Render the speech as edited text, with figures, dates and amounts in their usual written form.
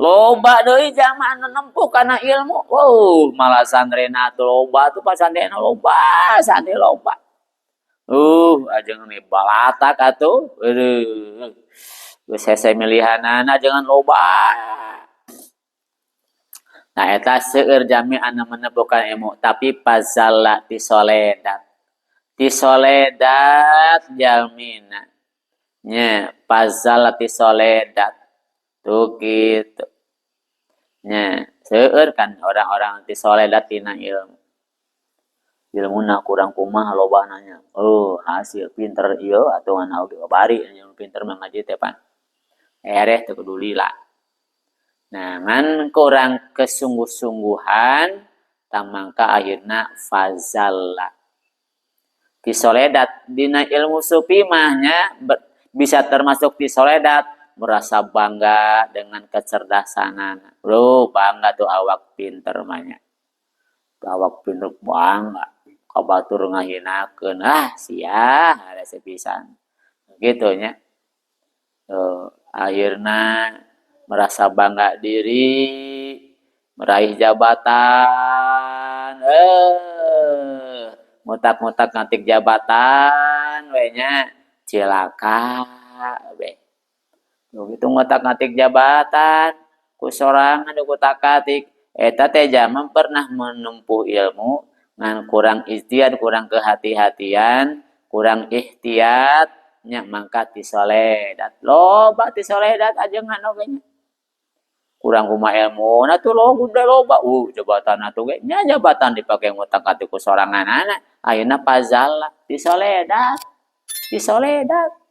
Loba deui jalma anu nempuh kana ilmu. Wow, malah santrina tuh loba tuh pasantrina loba, santri loba. Ajeng nih balatak atuh. Aduh. Geus hese milihanana jangan loba. Nah, eta seueur jami anu menemukan ilmu, tapi fazalla tisoledat. Tisoledat jalmina. Nya, fazalla tisoledat. Tuh gitu. Nya, seueur kan orang-orang tisoledat tina ilmu. Ilmuna kurang kumaha loba nanya. Oh, hasil pinter ieu atuh ngan oge bari pinter mah ngaji teh pan. Ereh teu kudu lila. Nah, ngan kurang kesungguh-sungguhan tamangka akhirna fazalla. Tisoledat dina ilmu sufi mah nya bisa termasuk tisoledat, merasa bangga dengan kecerdasanana. Loh, bangga tuh awak pinter mah nya. Awak pinter bangga. Ka batur ngahinakeun, ah sia hese pisan. Gitu nya. Tuh, akhirna merasa bangga diri, meraih jabatan, ngutak-ngutak ngatik jabatan we nya, cilaka we. Begitu ngutak-ngatik jabatan, ku sorangan dikutak-katik, eta teh jalma pernah menempuh ilmu, ngan kurang ijtihad, kurang kehati-hatian, kurang ikhtiat, nya mangka tisoledat. Loba tisoledat ajengan oge nya. Kurang kumaha ilmu, na tuh loba, udah loba. Jabatan atuh ge, nya jabatan dipake ngutak-ngatik ku soranganana, ayeuna fazalla tisoledat. Tisoledat.